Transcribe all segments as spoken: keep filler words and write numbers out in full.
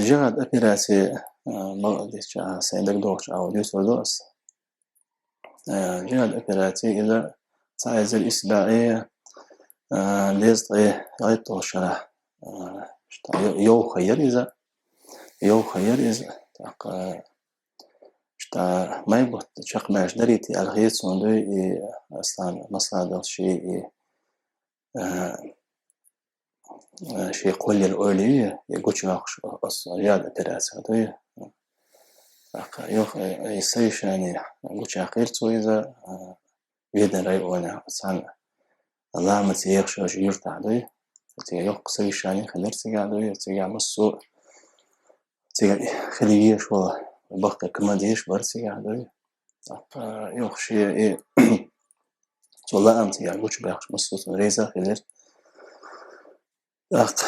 Жихад операци, а, бакъдеча, а, сайн дагадохача, а, вот дийцар ду аз. А, жихад операци иза цхьа эзар исс бӀе, а, дезткъе ялхитталгӀа шера, а, иштта, йо-, йовха яр иза. Йовха яр иза. ТӀаккха, а, иштта, майбутт чакхбаьржа дарий те аьле хеташ ду, и Аслан масала долаш, и, а, а, ший кхоллар ойла е, е гучавоаккхаш оцу жихад операци ду. ТӀаккха, йоах, э, и совещани гучаяьккхира цо иза, а, Веданан районехь цхьана ламаца ехаш йолчу юьртахь ду. Цигахь йоккха совещани хилира цигахь ду, цигахь массо а цигахь хила везаш волу баккхий командирш бара цигахь ду. ТӀаккха, йоах, шен и цо лаам цигахь гучубаьккхича массо а цунна реза хилира. ТӀаккха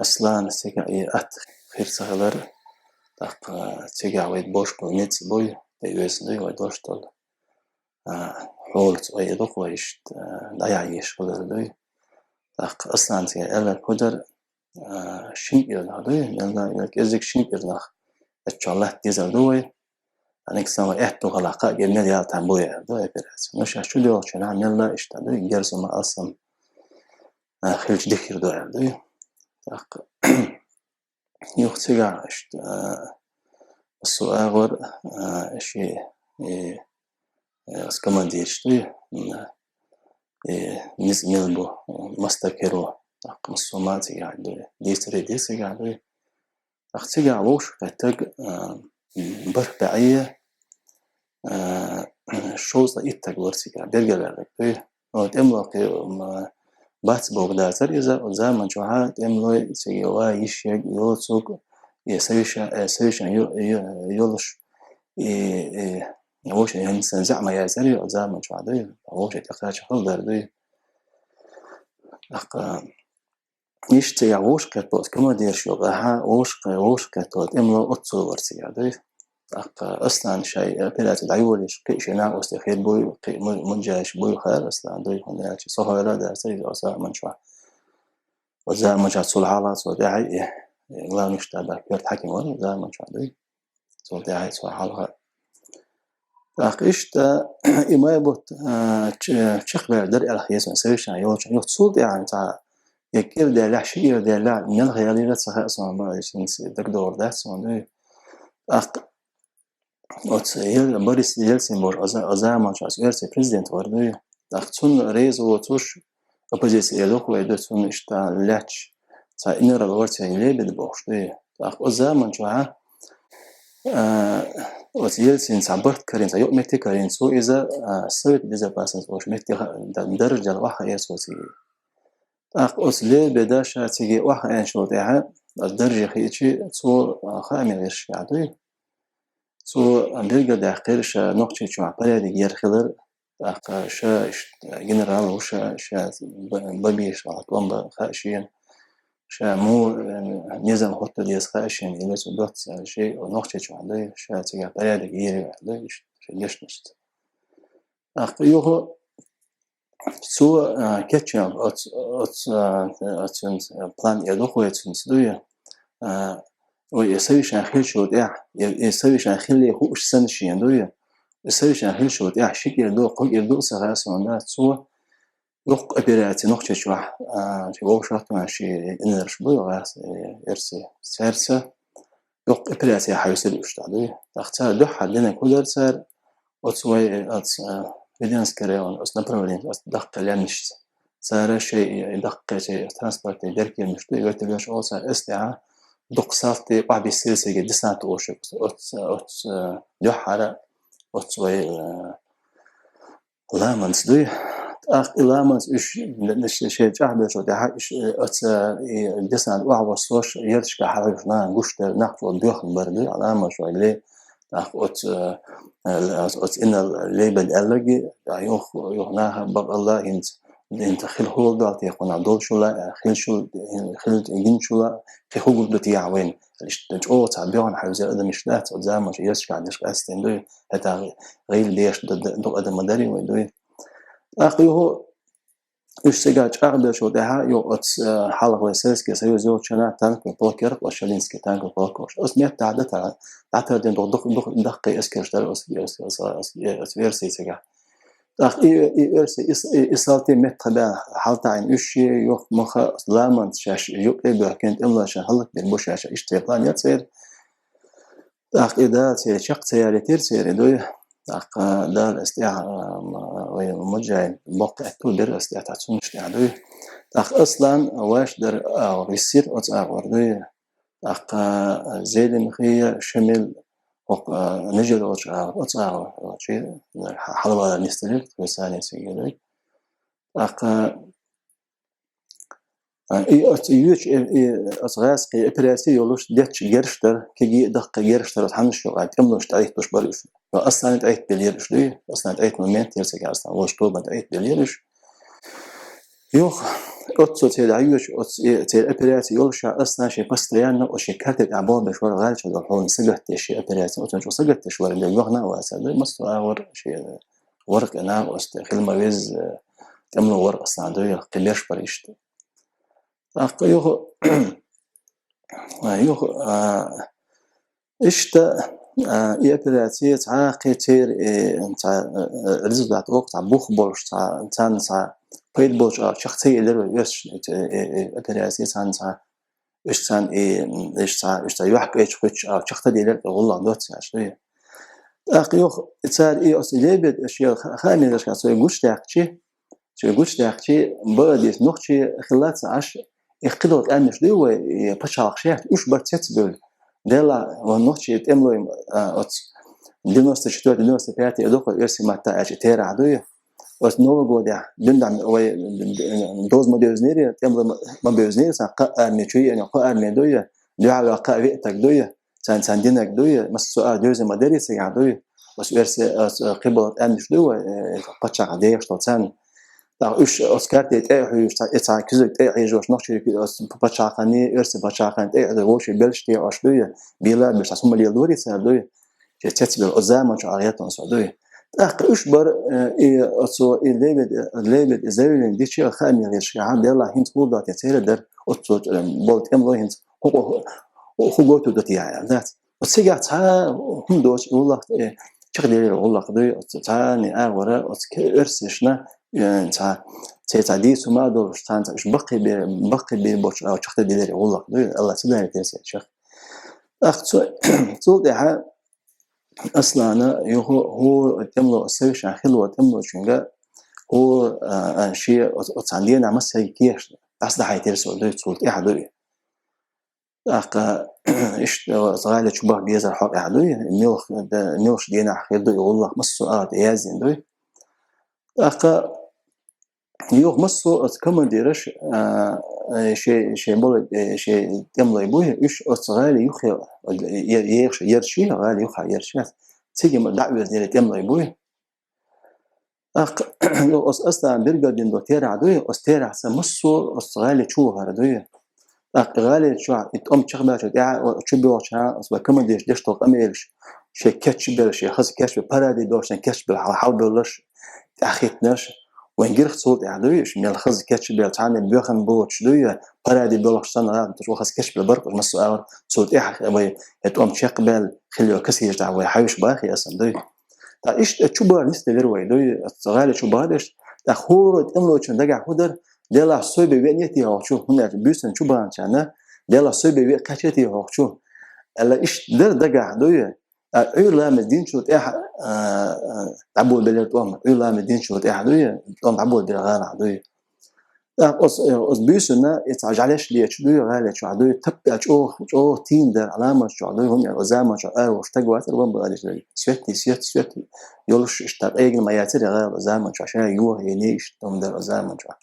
Аслана цигахь и атта хир ца хилар. ТӀаккха цигахь вай болуш болу ницкъ буй, тӀеоьцна дуй вай долуш долу, а, хьолаца, вай дукха вай иштта, а, дӀаяхьа езаш хилар дуй. ТӀаккха Аслана цигахь аьлларг хӀун дара, а, шина кӀирнах дуй, мелла а кӀеззиг шина кӀирнах, оцу чохь латта дезар ду вай. Ткъа ника сан вай аьтту хала кхаа кӀира мел яла там буй аьлла ду операци. Ну, шаьш чу доьлхучу хенахь мелла а иштта дуй, герзо ма алсам, а, хилча дика хир ду аьлла дуй. ТӀаккха юха цигахь иштта, а, массо а агӀор, а, ши, и, э, оцу командирш дуй, м, и ницкъ мел бу, мастаг хир ву, тӀаккха массо а ма цигахь дуй, дийцаре дийцигахь дуй. ТӀаккха цигахь вовшахкхеттарг, а, бархӀ бӀе, а, шовзткъе иттаг вара цигахь, бергаллерг дуй. Оцу тӀемалой кхин, м, бац бохург дацара иза, оцу заман чохь тӀемалой цига ван йиш ерг йоцург, и совеща-, э, совещани ю-, ю-, йолуш, и, и вовшийн хӀинца зӀе ма яцара оцу заман чохь дуй, вовшийн тӀекхача хала дара дуй. ТӀаккха Иштта цигахь вовшахкхетта оцу командирш йолу, аха, вовшахкхе-, вовшахкхетта тӀемалой оццул вара цигахь дуй. ТӀаккха Аслан шайн операци дӀайолийш, кхин шен накъостий хир буй, кхин му-, муьжаьш буй хаьара Аслана дуй, хӀунда аьлча со хьоьла а дацара иза оцу заман чохь. Оцу заман чохь цул хьалха цо тӀаьхьа и, и главный штабан коьрта хьаким вара оцу заман чохь дуй. Цул тӀаьхьа цо хьалха. ТӀаккха иштта и майбутт, а, ч-, чекхбаьржа дара аьлла хезна совещани йолчу. Юха цул тӀаьхьа цхьа я кӀира даьллехь, ши кӀира даьллехь, мел хьалийра ца хаьа суна, бара, хӀинца дагадогӀур дац суна дуй. ТӀаккха оцу Ел-, Борис Ельцин бохуш, оцу, оцу заманчохь оцу оьрсийн президент вара дуй. ТӀаккха цунна реза воцуш, оппозици элира вай ду, цунна иштта лаьтташ цхьа инарал вара церан Лебедь бохуш дуй. ТӀаккха оцу заманчохь, а, оцу Ельцин цхьа барт карийна, цхьа юкъаметтиг карийна цо иза, а, Совет Безопасности бохуш меттиг ха-, д-, даржа дала охьахаэцо цига. ТӀаккха оцу Лебеда ша цига охьахаийначул тӀаьхьа, оцу дарже хиъча, цо, а, хаамийн гӀирсашкахь дуй. Цо билгалдаьккхира ша Нохчийчохь порядок ер хилар, тӀаккха ша иштта генерал ву ша, ша ба-, бан безаш ву тӀом бан хаьа шена, ша муха, э, низам хӀотта деза хаьа шена, или цо доцца аьлла, шен Нохчийчохь дуй, ша цигахь порядок йийр ю аьлла дуй, иштта шен дешнашца. ТӀаккха юха цо, а, кечйина оц-, оц-, а, оцуьнца план я дохуьйтуш дуй, а, вай и совещани хилчул тӀаьхьа, и, и совещани хилла хууш санна шена дуй, и совещани хилчул тӀаьхьа ши кӀира ду, кхо кӀира ду ца хаьа суна, цо йоккха операци Нохчийчохь, а, ши вовшахтоьхна ши инарш буй гӀаз, э, эрси, цаьрца йоккха операци хьаьвсира уьш тӀехь дуй. ТӀаккха цара дуьххьара динарг хӀун дара цара, оцу вай, оцу, а, Веденский район, оцу направлени, оцу даккхий лаьмнашца. Цара шайн и даккхий шайн транспортийн беркеманаш дуй, вертолеташ олу цара, эс тӀехь дукха салти охьабиссира цига десант олуш, оцу, оцу, а, дуьххьара, оцу вай, а, ламанца дуй. ТӀаккха и ламанца уьш, ш-, шайн чӀагӀбеллачул тӀаьхьа уьш, э, оцу, э, и десант охьавоссош, ярташкахь хьалхарчу нахана гуш дара, нах чӀогӀа боьхна бара дуй, ламанца вай ле. ТӀаккха оцу, э, э, оцу инарла Лебеда аьлларг, а, юха, юха наха бакъалла хӀинца, хӀинца хила хӀула далла техуна долчула, э, хилчул-, хила гиначула, кхин хӀун гур ду техьа вайна. Иштта чӀогӀа цхьа боьхна хьаьвзира адамаш дац, оцу заманчохь ярташкахь деш къаьстина дуй, хӀета гӀийла деш д-, д-, дукха адам ма дарий вай дуй. ТӀаккха юха Уж цига чӀагӀбелчул тӀехьа, йо, оц, э, хьалха вай Советский Союз йолчана танковый полк яр, ош Шалинский танковый полк ош. Оц метта дӀа-, дӀатардина дух-, дух-, дух-, даккхий эскераш дар, оц, оц, оц, оц, оц оьрсий цига. ТӀаккха и, и оьрсий, и с-, и, и салти метта баь хьалтаийна уж, йох, маха, ламанца шаьш юкъе бохкин, тӀемлошан хӀаллакбир бу шаьш, иштта план яр церан. ТӀаккха и Дала церан чакх ца ялийтира церан, дуй. ТӀаккха Дала оц тӀехьа, а, м-, вай Муджахьид боккха аьттув бира оц тӀехьа, цунаш тӀехьа, дуй. ТӀаккха Аслан ваш дар агӀор висира оц агӀор, дуй. ТӀаккха Зелимхия, Шамил, хӀокху, а, Нижер волчу агӀор, оц агӀор, чи, хьалавалар нисделира, весанин цига, дуй. ТӀаккха А, и оц йоьчу, э, и оц гӀаскхи операци йолуш детташ герш дара, кегий а, даккхий герш дара, оц хьанаш йокъа тӀемлош тӀаиттуш бара уьш. Йо, Аслана тӀаиттабеллера уьш, дуй? Аслана тӀаиттабелла момент яра цига, Аслана волчу тобанна тӀаиттабеллера уьш. Йох, оццо церан дӀайоьчу, оц, и, церан операци йолуш, Аслан шен постоянно оцу шен карте тӀехь болх беш вара, гӀалачо долу хьолана сагатдеш шен операци, оцунчу сагатдеш вара, де йохна а вацара, дуй? Массо а агӀор шен ворхӀ нах оцу тӀе хила ма веза, тӀемло вара Аслан, дуй, кхин берш бара иштта. ТӀаккха юха, а, юха, а, иштта, а, и операци цхьа кхин церан, э, цхьа, э, результат воккха, цхьа бух болуш, цхьа, царна цхьа пайда болчу а чекх ца елира вай оьрсашна, э, э, э, операци царна цхьа, уьш царна, э, уьш цхьа, уьш цхьа юьхькӀайчу хуьттуш а чекх ца елира, тӀе гӀуллакх доццуш, дуй. ТӀаккха юха цара и оцу Лебедь, шен ха-, хаамийн дашка цо и гучудаьккхича, Цуьнан гучудаьккхича, бакъдерг нохчий хилла ца Ӏаш, и кхидолу къаьмнаш дуй вай, и пачхьалкх шаьш, уьш бара цецбевлла. Делахь, вайн нохчий тӀемлой, а, оцу девяносто четвёртый, девяносто пятый дукха оьрсийн маттахь аьлча терахь дуй. Оцу Новый годехь, дуьненахь вай доза ма девзинера, тӀемлой ма, ма бевзинера, сан кхаа арми чу еана, кхо арми дуй, дуьхьал ваьлла кхаа веа стаг дуй. Царна, царна динарг дуй, массо а доьзал ма дарий цигахь дуй. Оцу оьрсийн, оцу, э, кхиболу къаьмнаш дуй вай, э, пачхьалкх дехаш долу царна. ТӀаккха уьш оцу карте тӀе а хьуьйсуш, цхьа, и цхьа куьзиг тӀе а хьийжош, нохчий оцу пачхьалкханий, оьрсийн пачхьалкханий тӀе а хьуьйсуш, вовшийн белш тӀе а Ӏаш дуй, бийла а беш, цхьа хӀума леладора цара дуй. Шен цецбевлла, оцу заман чохь а гӀеттон со дуй. ТӀаккха уьш бара, э, и оцу, и Лебедь, Лебедь, и заявление дича, хаамийн гӀирсашкахь, делахь хӀинца хӀур ду те, церан дара, оццул, э, болу тӀемлой хӀинца хӀу-, хӀу-, хӀу гойтур ду те, яхь, дац. Оцу цигахь цхьа хӀума доцу гӀуллакх, э, чекхделира гӀуллакх дуй, оцу царна агӀора, оцу ке-, оьрсашна, э, цхьа, церан цхьа дийца хӀума а долуш, царна цхьа уьш баккхий бе-, баккхий бийр боцуш, а, чекхделира гӀуллакх дуй, Алла ца далийта церан чекх. ТӀаккха цу-, цул тӀаьхьа Аслана юха хӀора тӀемло, совершенно хилла тӀемлочуьнга хӀора, а, а, шен оц-, оцу цхьана дийнахь массаьрга кехат дӀасадахьийтира цо дуй, цул тӀаьхьа дуй. ТӀаккха иштта оцу гӀали чу баха безар хьокъехь дуй, муьлх-, д-, муьлхачу дийнахь хир ду и гӀуллакх, массо а агӀор тӀе яздина дуй. ТӀаккха юха массо а оцу командираш, а, э, шен, шен болу, э, шен тӀемлой буй, уьш оцу гӀали юххе, е-, ехаш, ерш, гӀали юххе ерш. Цига ма дӀа а везнера тӀемлой буй. ТӀаккха юха оцу Аслана биргардина долу терахь дуй, оцу терахьца массо а оцу гӀали чу вахара дуй. ТӀаккха гӀали чохь и тӀом чекхбаьлчул тӀаьхьа, о, чу боьлхучохь, оцу вай командираш деш долу къамелаш, шен кечбелла, шен хаза кечбелла, параде боьлхучохь кечбелла, хьал-, хьалабевлларш, тӀаьхьахӀиттинарш, вайн гирх цул тӀаьхьа дуй, уьш мел хаза кечбелла, цхьана боьхна боцуш дуй, параде боьлхуш санна, гӀала, уьш вай хаза кечбелла бара, уьш массо а агӀор, цул тӀаьхьа вай и тӀом чекхбаьлла, хила йолу кассеташ тӀехь вай хьаьвсина бахий аса дуй. ТӀаккха иштта чу бахар нисделира вай дуй, оцу гӀали чу бахарш, тӀаккха хӀора тӀемлочун дагахь хӀун дара, делахь со бен веана те хӀокху чу, хӀунда аьлча буьйсанна чу баханчарна, делахь со бен веана кхаьчна те хӀокху чу, аьлла иштта дара дагахь дуй, а, Ӏуьйра ламаз динчул тӀаьхьа, а, а, дӀаболабелира тӀом, Ӏуьйра ламаз динчул тӀаьхьа дуй, тӀом дӀаболабелира гӀалахь дуй. ТӀаккха оцу, э, оцу буьйсанна и цхьа жӀаьлеш лечу дуй, гӀали чохь дуй, таппа чӀогӀа, чӀогӀа тийна дара, Ӏаламат чохь дуй, хӀунда аьлча заман чохь араволуш стаг вацара, бан бакъдерг, светти, светти, светти йолуш иштта къегина ма яцара гӀала заман чохь, ша юха йина иштта хӀума дара заман чохь.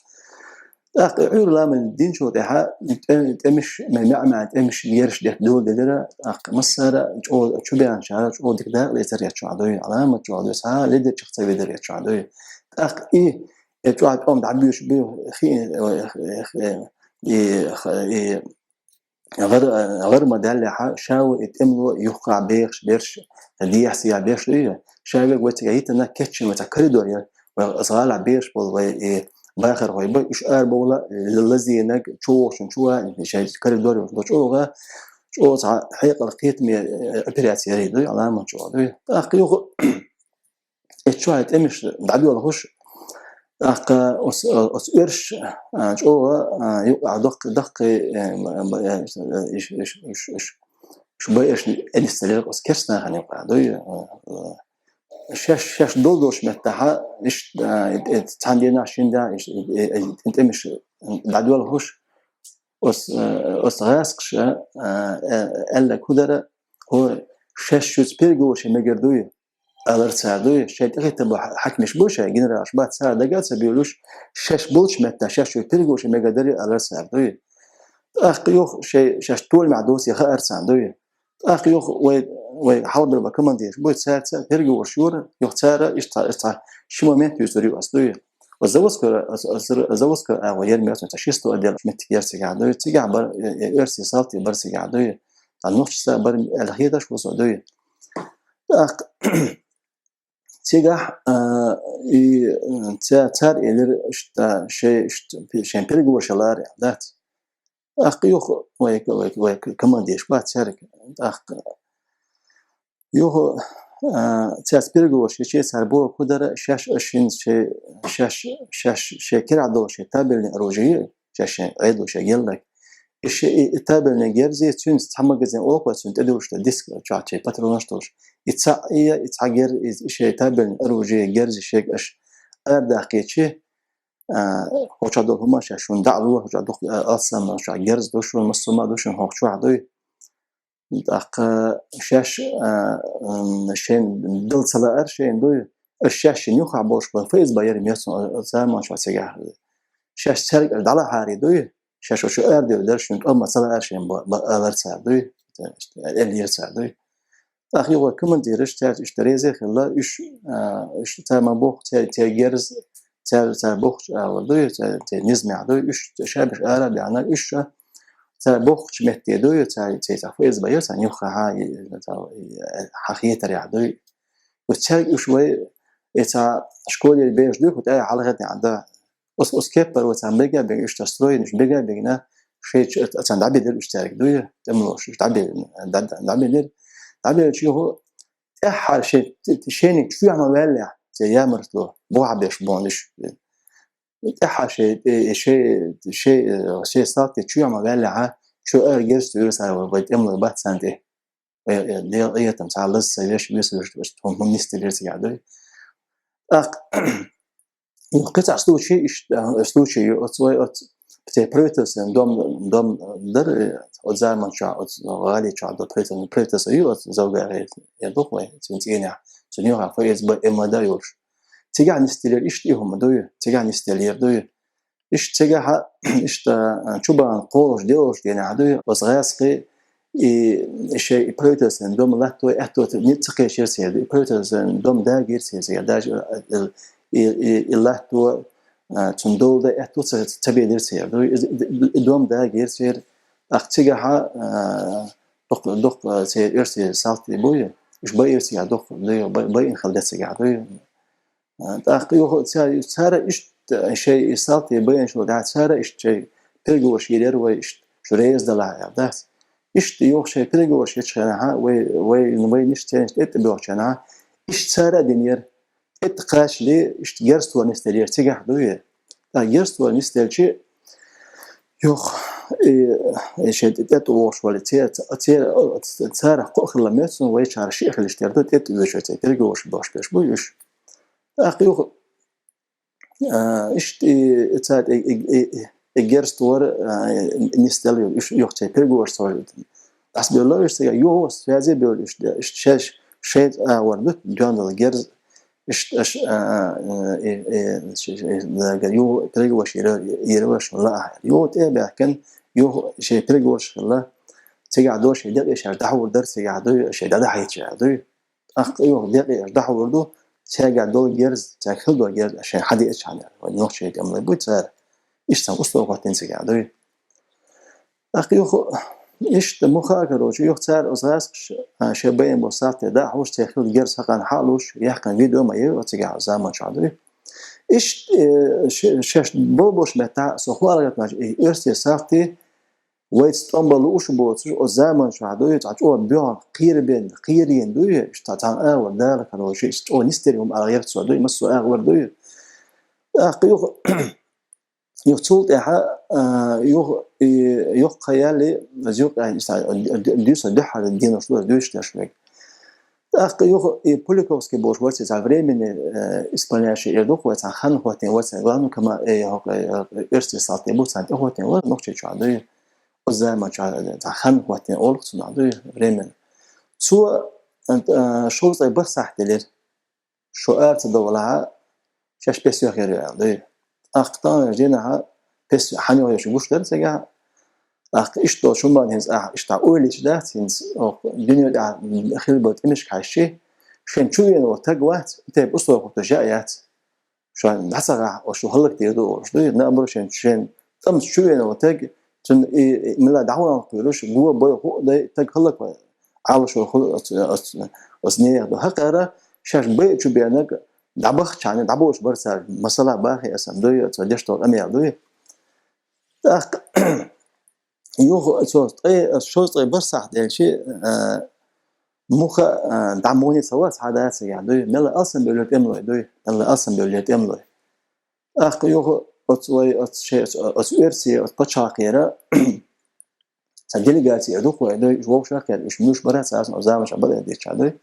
ТӀаккха Ӏуьйра ламаз динчул тӀаьхьа тӀе-, тӀемаш, ме-, маьӀ-маьӀна тӀемаш, ерш деш доладелира, тӀаккха массара а чӀогӀа чу беанчара, чӀогӀа дика дакъа лецира и чохь дуй, Ӏаламат чохь дуй, цхьа ледара чекх ца ведира и чохь дуй. ТӀаккха и Э, чӀогӀа тӀом дӀабоьлхуш бу, хи-, э, э, э, э, и, х-, и гӀар-, гӀар ма даьллехьа, ша ву и тӀемло юххехь бехаш берш, дехьа-сехьа берш дуй, ша верг вай цига йитина, кечйина вай цхьа коридор яра, вай аса гӀалахь бехаш болу вай и бахархой ба, уж арабовла, лазийнаг, чу вохучун чу ва, шоай коридор йолча чӀоагӀа, чӀоагӀа цхьа хьекъал кхетаме, э, операци яр из, дуй, Ӏаламат чӀоагӀа, дуй. ТӀаккха юха, э, чу хьай тӀемаш дӀадоалхаш, тӀаккха оц, оц оьрш, а, чӀоагӀа, а, юкъа даккха, даккха, э, м-, м-, э, иш, иш, иш, иш, иш байерш энисталер оц керста нахана юкъа, дуй, э, э, шоаш, шоаш долдолча меттахьа, иш, а, э, э, цхьан дийнахьа, шин дийнахьа, иш, э, э, э, тӀемаш дӀадоалхаш, оц, э, оц гӀаскхаша, а, э, аьлларг хӀу дар, хӀу, шоаш шуца переговораш е мегар дуй, аьлар цар, дуй. Шоай тӀехьа тӀа ба хьа-, хьакимаш ба шоай, генералаш ба, цар дага ца бовлаш, шоаш болча меттахьа шоаш шуца переговораш е мегар дар, аьлар цар, дуй. ТӀаккха юха шоай, шоаш толаме доацаш хаьар царна, дуй. ТӀаккха юха вай, вай хьалбар ба командираш ба, царца переговораш йора, юха цар иштта, иштта ши момент ювцар ю аз, дуй. Оц Заводской, оц, оц, Заводской агӀо яр моцу, цхьа шестой отдел моттиг яр цигахь, дуй. Цигахь бар, э, э, оьрсий салти бар цигахь, дуй. Цхьа нохчий са бар аьлла хеташ ва со, дуй. ТӀаккха цигахь, а, и, м, ца-, цар элира, иштта, шоай, иштта, шоай переговораш яр, дац. ТӀаккха юха вай, вай, вай командираш ба церга. ТӀаккха юха, а, царца переговораш еча, цар бохург хӀу дар, шоаш, а, шин, шоай, шоаш, шоаш, шоай кара долаш шоай табельный оружие, шоаш шоай Ӏедало шоай гелларг. И шоай, и, и табельный герз, цуьнца цхьа магазин оха, цунна тӀадувлаш да диск, чохь шоай патронаш долаш. И цхьа, и, и цхьа гер-, и, и шоай табельный оружие, герз шоайга аша арадаьккхича, а, хӀокху чохь долу хӀума шаьш шуна дӀа а ло, хӀокху чохь дукха, а, алсам, хӀокху чохь герз ду шуна, массо а хӀума ду шуна хӀокху чохь, дуй. ТӀаккха шаьш, а, м, шайна дала ца лаьара шайна, дуй. Аша шаьш шайна юххехь болуш бара, ФСБ яр моцу, а, заманчохь цигахь. Шаьш цаьрга дӀалахьара, дуй. Шаьш оцу арадевлла дара шуна, тӀом ца лаьара шайна ба-, ба-, алар цара, дуй. Элира цара, дуй. ТӀаккха юха командираш, цаьрца иштта реза хилла, уьш, а, уьш цара ма боху, церан, церан герз, цара, цара бохучу агӀор дуй, цара, церан низамехь дуй, уьш шабаш ара а баьхна, уьш ша цара бохучу метте дуй, цара, церан цхьа ФСБ яр, царна юххехь, и, цара, и, хьан хетарехь дуй. Уьш цаьрга уьш вай, и цхьа школера бераш дуй, хӀу тӀе хьалхетта да. Оцу, оцу кеппара царна бега а бегна, уьш цара строенаш бега а бегна, шайчу, царна дӀабелира уьш цаьрга дуй, тӀемалоша уьш дӀабелира, дӀа-, дӀа-, дӀабелира. ДӀабелча юха тӀаьххьара шайн, шайниг чоьхьа ма ваьллехь, церан ямартло, бохьа беш бохна уьш. ТӀаьххьара шайн, э, шайн, шайн, э, шайн салти чоьхьа ма ваьллехьа, чу ара герз туьйра цара вай, вай тӀемалой бац царна тӀе. Э, э, Дела къинхетам, цхьа лаза ца веш, весалуш, веш, тхуна хӀума нисделира цигахь дуй. ТӀаккха, кхин цхьа случай, иштта, э, случай ю, оцу вай, оцу, церан правительственный дом, дом дара, э, оцу заманчохь, оцу гӀали чохь долу правительственный, правительство ю, оцу Завгар гӀерта, я дукха вай, цуьнан цӀийнехь, цуьнан юххехь ФСБ, МВД йолуш. Цигахь нисделира иштта и хӀума дуй, цигахь нисделира дуй. Иштта цигахь, иштта, а, Чубан кхолуш, делуш дийнахь дуй, оцу гӀаскхи и, и шайн и правительственный дом латто аьтто ца, ца кхечира церан, и правительственный дом дагийра церан, даже, а, и, и, и латто, а, цунна дола дан аьтто ца, ца белира церан дуй, и, и, и дом дагийра церан, тӀаккха цигахь, а, дукха, дукха, а, церан оьрсийн салти буй, уьш байира цигахь дукха, дуй, бай-, байина хилла дан цигахь дуй. А, тӀаккха юха ца-, цара иштта шайн и салти байинчул тӀаьхьа цара иштта шайн переговораш йийр яра вай иштта, шу реза далахь аьлла, дац. Иштта юха шайн переговораш йечу хенахь, вай, вай, вайна иштта церан тӀе тӀебоьхучу хенахь, иштта цара а динера, тӀе кхачале, иштта герз тора нисделира цигахь дуй. ТӀаккха герз тора нисделча, юха, и, и шайн тӀе тӀе тӀе вогӀуш вара, цера, цера, царах кхоъ хилла моьтту суна, вайчара шиъ хилла иштта яра ду, тӀе тӀе воьдуш вара церан переговораш бохуш берш буй уьш. ТӀаккха юха, а, иштта и, и цара и, и, и, и герз тора, а, нисделла ю, уьш юха церан переговораш ца вара. ДӀасабевлла уьш цигахь, юха связи бевлла уьш, иштта шаьш, шайн агӀор ду, доьнна долу герз, иштта аша, а, а, и, и, ш-, ш-, и, дага, юха переговораш йийр, йийр вара шуна лаахь. Юха тӀе а баьхкина, юха шайн переговораш хилла, цигахь ду шайн декъе шаьш дӀахьур дара цигахь дуй, шайн дӀадахьийташ дуй. ТӀаккха юха декъе аша дӀахьур ду, цаьргахь долу герз, цаьрга хилла долу герз, шайн хьадеъчхьана, вайн нохчийн тӀемалой буй цара. Иштта цхьана устагӀа хӀоттийна цигахь дуй. ТӀаккха юха, иштта муха а карочу, юха цара оцу гӀаскхаша, а, шайн байина болу салти дӀа а хьуш, церан хилла герз хьакхана хьа а луш, яьккхина видео ма яра оцигахь заманчохь дуй. Иштта, э, ше-, шаьш болбош меттахь со хӀоалгӀетначу и оьрсийн салти вайца тӀом бан лууш боцуш, оцу заманчохь дуй, цхьа чӀогӀа боьхна кхерабен, кхерийна дуй, иштта цхьана агӀор Дала карочу, иштта чӀогӀа нисдерг хӀума аьлла гӀерта со дуй, массо а агӀор дуй. ТӀаккха юха, юха цул тӀаьхьа, а, юха и, юха кхаялли, аз юха, а, иштта, д-, д-, дуьйцу дуьххьара денош ду, аз дуьйцуш деш вега. ТӀаккха юха и Пуликовский болуш вац, цхьа временный, э, исполняющий эр ду-кх вай, цхьа хан хӀоттийна вац, главный кома-, э, хӀокху, э, оьрсийн салти бу, цхьаьна тӀехӀоттийна вац, нохчийчохь дуй. Оцу заманчохь, э, цхьа хан хӀоттийна олу-кх цунах дуй, временно. Цо, э, шовзткъе бархӀ сахьт делира. Шу ара ца довлахь, шаьш пес йохьур ю аьлла дуй. ТӀаккха таханлерчу дийнахь пес хьан йохьуш гуш дара цигахь. ТӀаккха иштта долчу хӀуманна хӀинца ахь иштта ойла йича дац, хӀинца оха дуьнен тӀехь хилла болу тӀемашка хьаьжчи, шен чу веана волу таг вац, и тайпа условия хӀуттуш яа яц. Шу дӀа ца гӀахь, оха шу хӀаллакдийр ду олуш дуй, наоборот, шен, шен тӀамца чу веана волу таг, цунна и, и мила дӀахӀуттуш кхуьйлуш, го бой хӀуъа дай, таг хӀаллакван Ӏалашо хуьлу оцу, оцу, оцу нехан ду. ХӀокхара шаьш байа чу беанарг дӀабахчахьана, дӀабоуш бара цара, масала бахий аса дуй, оцу деш долу къамел дуй. ТӀаккха юха оцу ткъе, оцу шовзткъе бархӀ сахьт делчи, а, муха, а, дӀа муха ца вац хьан дацигахь дуй, мелла алсамбевллера тӀемалой дуй, мелла алсамбевллера тӀемалой. ТӀаккха юха оцу вай, оцу шен, оцу оьрсийн, оцу пачхьалкхера цхьа делегаци а ду-кх вай, дуй, уьш вовшах а кхетта, уьш муьлш бара царна, оцу заманчохь бала а дийцича дуй.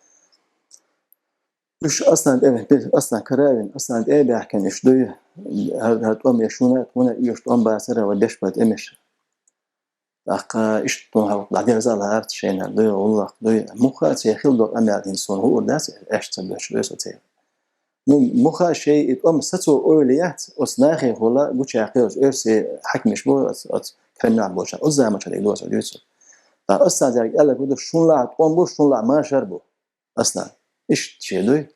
Уьш Аслан тӀе, Аслан кара а вина, Аслан тӀе а баьхкина уьш дуй, хӀара, хӀара тӀом еш вуна, тхуна оьшу тӀом бацара вай беш бан тӀемаш. ТӀаккха иштта тхуна хьалха дӀадерза а лаьара шайна дуй, гӀуллакх дуй. Муха а церан хилла долу къамел хӀинца суна хуур дац, аьшка ца боьлхуш дуй со церан. Ну, муха а шайн и тӀом сацо ойла яц, оцу нахехула гучуяьккхира оцу оьрсийн хьаькамаш бу, оцу, оцу Кремлехь болчара, оцу заманчохь дерг ду аса дуьйцург. Ткъа Аслан цаьрга аьлларг хӀун ду, шун лахь тӀом бу, шун лахь машар бу, Аслан. Иштта шен дуй.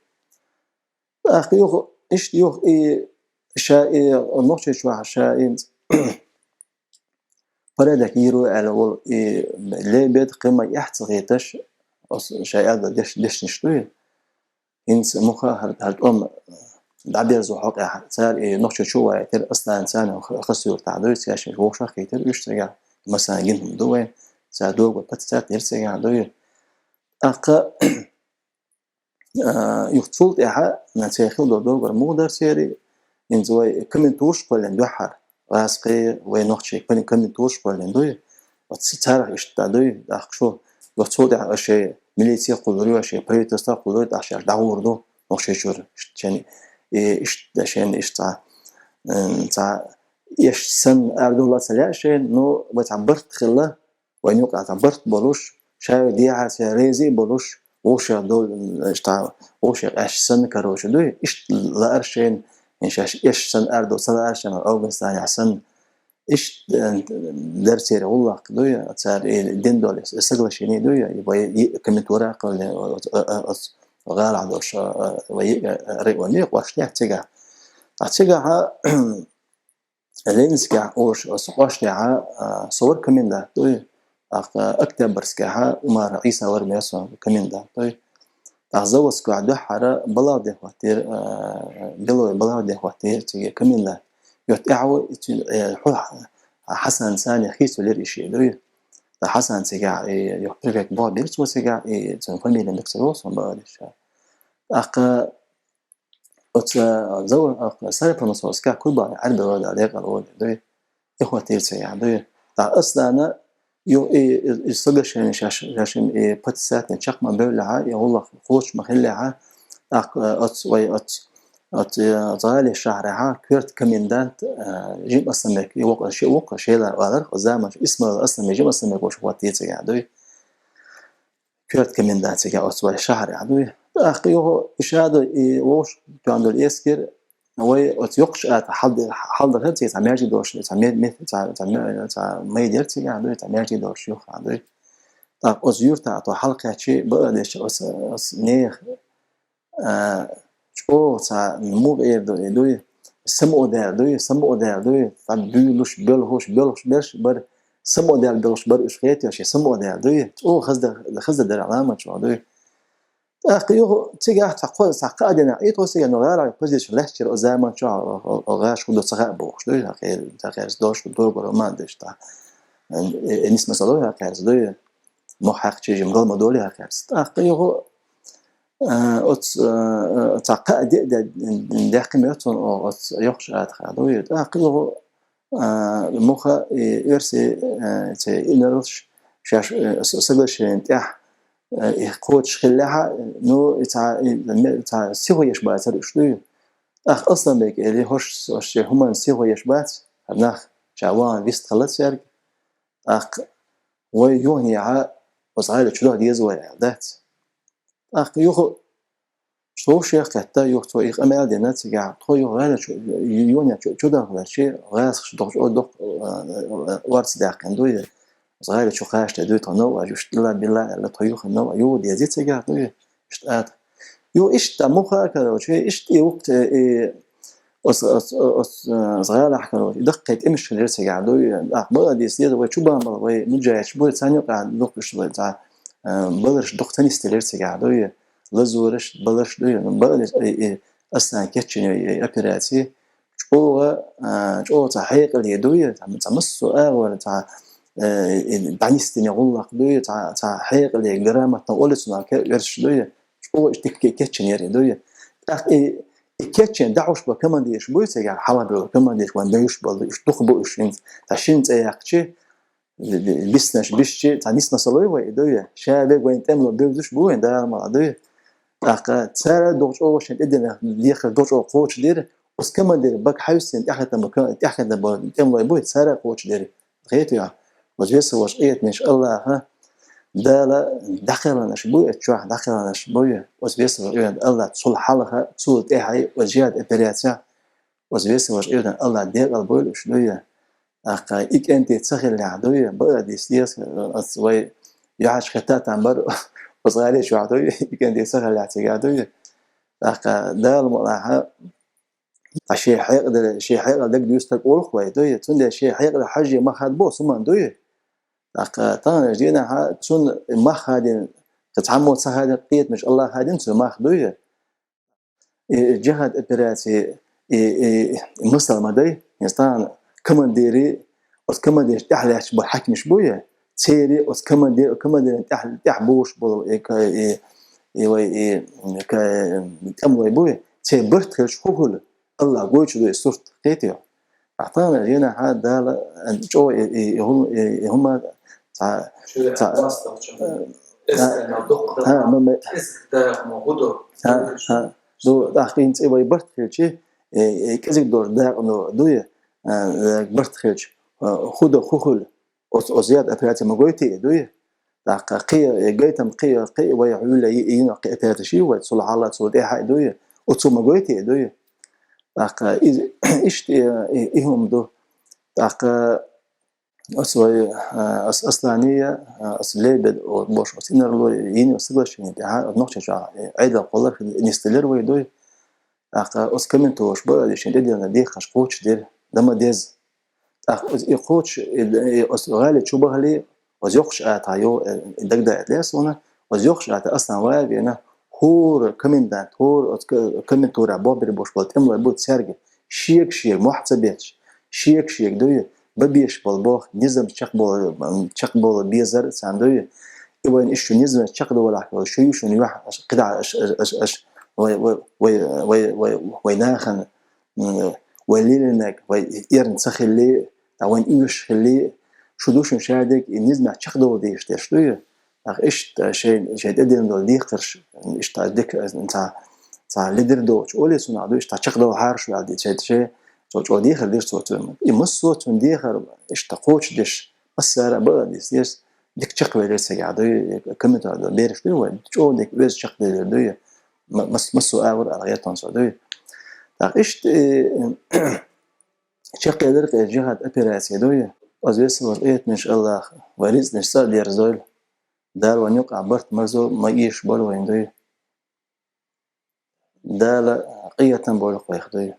ТӀаккха юха, иштта юха и ша и Нохчийчохь ша и порядок йийр ву аьлла волу и Лебед, кхин ма-, эхь ца хеташ, оцу ша аьлла деш-, дешнаш дуй. ХӀинца муха хӀара, хӀара тӀом дӀаберзо хьокъехь, цара и Нохчийчу вайтира, Аслан царна х-, хасуьйтур тӀехь дуй, цаьршинна вовшах а хийтира, уьш цигахь, масала, гина хӀума ду вайн, цара догӀу патсат дира цигахь дуй. ТӀаккха а, юха цул тӀаьхьа, церан хилла долу догӀар муха дара церан, хӀинца вай комендатураш кхоьллина дуьххьара, гӀазкхий, вай нохчий ком-, комендатураш кхоьллина дуй, оцу царах иштта дуй, тӀаккха шу, юха цул тӀаьхьа шайн милици кхуллур ю, шайн правительство кхуллур ю, тӀаккха шаьш дӀагӀур ду Нохчийчуьра, иштта шен, и, иштта шен, иштта цхьа, м, цхьа эшна санна арадовла ца лаьа шайна, ну, вай цхьа барт хилла, вайн юкъахь цхьа барт болуш, ша вай дехьа церан реза а болуш, вовшех дол-, иштта, вовшех эшна санна, короче, дуй, иштта лаьара шайна, шаьш эшна санна арадовла ца лаьара шайна, Афганистанехь санна, иштта, э, дара церан гӀуллакх дуй, цара и дина долу соглашение дуй, вай комендатура а кхоьллина, оцу, оцу, оцу гӀалахь долуш, вай, э, районе кхоьллина цигахь. Ткъа цигахь, Ленинскехь олуш оцу кхоьллинехь, а, со вара комендант дуй, тӀаккха Октябрьскехь Умаров Ӏийса вара, ма-, со комендант дуй. ТӀаккха Заводскехь дуьххьара Балагъдин хӀоттийра, а, Белой Балагъдин хӀоттийра цига комендант. Юха тӀаьхьа ву, э, хьо-, Хьасан царна хийцавелира и шиъ дуй. ТӀаккха Хьасан цигахь, и, юха префект боху бира цо цигахь, и цуьнан фамилия мегар ца йолу суна бакъдерг. ТӀаккха Оцу, а, Зав-, а, Сарапромысловскехь Курбан Ӏарбелла да декъала вале дуй. И хӀоттийра цигахь дуй. ТӀаккха Аслана ю-, и, и, и соглашение шаьш, шаьшшинна и подписать дина чекх ма-бевллехь, и гӀуллакх кхочуш ма-хиллехь, тӀаккха, а, оцу вай оцу, оцу, а, оцу гӀалин шахьарехь коьрта комендант, а, Жим Асланбек, и воккха ши-, воккха шелара олура, оцу заманчохь Исмаил Асланбек, Жим Асланбек волчу хӀоттийра цигахь дуй. Коьрта комендант цигахь оцу вай шахьарехь дуй. ТӀаккха юха и ша ду, и вовшах тоьхна долу эскар, вай оцу йоккхачу ата хьалда-, хьалдахара цигахь цхьа маьждиг долуш, цхьа ме-, ме-, цхьа, цхьа ме-, цхьа майда яра цигахь дуй, цхьа маьждиг долуш юха дуй. ТӀаккха оцу юьртахь тхо хьалакхаьччи, бакъдерг, оцу, оцу нехан, а, чӀогӀа цхьа муха эр ду, и дуй, самаодаьлла дуй, самаодаьлла дуй, цхьа буьйлуш, боьлхуш, боьлхуш берш бара, самаодаьлла боьлхуш бара уьш хеташ, и самаодаьлла дуй, чӀогӀа хаза дар-, хаза дар-, дара Ӏаламат чӀогӀа дуй. ТӀаккха юха цигахь цхьа кхо-, цхьа кхаа дийнахь, и тхо цига, ну, гӀалгӀай позиция лаьттачара, о заман чохь, о, о, о гӀаш хӀу ду ца хаьа бохуш, дуй, хӀа, хӀа, хӀа, хӀа, дош хӀу ду, бара ма деш, тӀаккха, э, э, нисмасалой, хӀа, кхерца, дуй, мох хьаькхчи жим гал ма долий, хӀа, кхерца. ТӀаккха юха, э, оц, э, э, цхьа кхаа де, де, даьккхина оцун, о, оц йоккхуш атха, дуй, тӀаккха юха, а, муха, и, оьрси, а, цхьа инарлш шаьш, э, с-, соглашение тӀехь, э, и кхочуш хиллехьа, ну, и цхьа, и, ме-, цхьа сихо еш бацар уьш, дуй. ТӀаккха Асланбек эли, хӀорш, хӀорш хӀуманна сихо еш бац, хӀара нах ша ван вист хала церг. ТӀаккха вай юхнехьа, оцу гӀайла чу даха деза вай аьлла дац. ТӀаккха юха Цо шех кхетта, юха цо и къамел дина цигахь, тхо юха гӀайла чу, юхнехьа чу, чу даха ларчи, гӀазкхаша дохчу, дох-, орца даьккхина дуй. Оцу гӀайла чу кхача дуй, тхо новкъа, уьш тӀила билла аьлла, тхо юха новкъа, юха дези цигахь дуй, иштта ата. Юха иштта муха, короче, иштта и вукху, и, оцу, оцу, оцу, оцу гӀалахь, короче, и даккхий тӀемаш хилира цигахь дуй. Ахь бала дийца деза, вай чу бан бала, вай муджаьча буй, царна юкъахь дукха уьш вай, цхьа, э, баларш дукха ца нисделира цигахь дуй. Лазораш, баларш дуй, ну, бала, и, и, аса кечйина и операци. ЧӀогӀа, а, чӀогӀа цхьа хьекъале дуй, цхьа, цхьа массо а агӀор, цхьа, э, и дӀанисдина гӀуллакх дуй, цхьа, цхьа хьекъале, грамотно олицунал ке-, верш дуй, чӀогӀа иштта дика кечйина яра дуй. ТӀаккха и, и кечйина дӀахьош бо командирш буй, цигахь хьалха бо командирш, вайн бевзаш болу, уьш дукха бу уьш, цхьа шина цӀе яьккхичи, биснарш бисчи, цхьа нисмасалой вай и дуй, ша вега вайн тӀемало бевзаш бу вайн, Дала мала дуй. ТӀаккха цара догӀу чӀогӀа шайн тӀедиллина дехар догӀу чӀогӀа кхочушдира, оцу командир бага хьаьвсина тӀаьхьахӀитта бо-, тӀаьхьахӀитта бо-, тӀемалой буй, цара кхочушдира. Хетий хьо? Оцу весаллаш къинхетамаш Аллаха, Дала дӀакхелхинарш буй, оцу чохь дӀакхелхинарш буй, оцу весаллаш къинхетам Аллах цул хьалха, цул тӀаьхьа, оцу жихӀад операцехь, оцу весаллаш къинхетам Аллах декъал бойла уьш дуй. ТӀаккха и кӀентий ца хиллехь дуй, бакъдерг дийца деза, ас вай юьхьӀаьржа хетта там бара, оцу гӀали чохь дуй, и кӀентий ца хиллехь цигахь дуй. ТӀаккха Дала мукъалахь, ткъа шен хьекъале, шен хьекъал дага дуьйцу стаг олух вай дуй, цундела шен хьекъале хьажжий мах хадабо суман дуй. ТӀаккха таханарчу дийнахьа цунна мах хадийна, цхьаммо ца хадийна, къинхетамаш Аллах хадийна цуьнан мах дуй. И, и жихӀад операци, и, и, и масал ма дай, хӀинца тахана командири, оцу командирш тӀаьхьа лаьтташ бу хьаькамаш буй, церан оцу командир, командиран тӀаьхьа, тӀаьхьа бовш болу, и, ка-, и, и вай, и, ка-, тӀемалой буй, церан барт хилча хӀун хуьлу, Аллах гойчу дуй сурт, кхетий хьо? Ахьа тахана генахьа Дала, э, чӀогӀа и, и, и хӀума, и, и хӀума цхьа, цхьа, э, э, э, ма, ма, ду, ахь хӀинца и вай барт хилчи, э, э, кӀезиг долчу дакъано дуй, э, э, барт хилча, э, хӀун до, хӀун хуьлу, оцу, оцу яд операци ма гойтий дуй? ТӀаккха кхин, э, гайтам кхин, кхин вай хьуьлла йи-, йина кхин операци ши вай, цул хьалла, цул тӀаьхьа дуй? Оцу ма гойтий дуй? ТӀаккха иза, иштта, э, и, и хӀума ду. ТӀаккха Ас вай, а, ас, Аслания, а, ас Лебед, о, бош, ас инарло, йина соглашение тӀехьа, нохчий чохь, э, Ӏедал кхоллар, нисделира вай дуй. ТӀаккха ас комментарий бара, шен тӀедиллина дехаш кхочушдира, дан ма деза. ТӀаккха ас и кхочуш, и, и, ас гӀали чу бахали, ас йоккхуш ата йо, э, дагдаийта лаьа суна, ас йоккхуш ата Аслан вай вена, хӀора комендант, хӀора ас ко-, комментарий бохбир бош болу тӀемалой бу цаьрга, шега-шега мохь ца бетташ, шега-шега дуй, бан беш болу боху, низам чекхболу, чекхболу безар а царна дуй. И вайна иштта низам чекхдолахь, шу ю шуна юьхь, аш, кхидӀа, аш, аш, аш, аш, вай, вай, вай нахана, м, вай лелийнарг, вай эрна ца хилли, ткъа вайна оьшуш хилли, шу ду шуна шадерг, и низамехь чекхдала дезаш дерш дуй. ТӀаккха иштта шайн, шайн тӀедиллина долу декхарш, иштта дика, цхьа, цхьа ледара доцуш, олий цунах дуй, иштта чекхдала хьараш ваьлла, ди-, шайн, шайн, цо чӀогӀа дехар дира цо цунна. И массо а цунна дехар, иштта кхочушдеш, массара а бакъдерг дийцира, дика чекхвелира цигахь дуй, комментарий ду, бераш дуй вай, чӀогӀа дика оьзда чекхделира дуй, ма-, мас-, массо а агӀор ала гӀертон цо дуй. ТӀаккха иштта, э, чекхъелира кхе жихӀад операци дуй. Ас весаллаш къинхетамаш Аллах, вай рицкъанаш цӀа а дерзойла. Дала вайн юкъахь барт, марзо ма эшаш бара вайн дуй. Дала къинхетам бойла вайх дуй.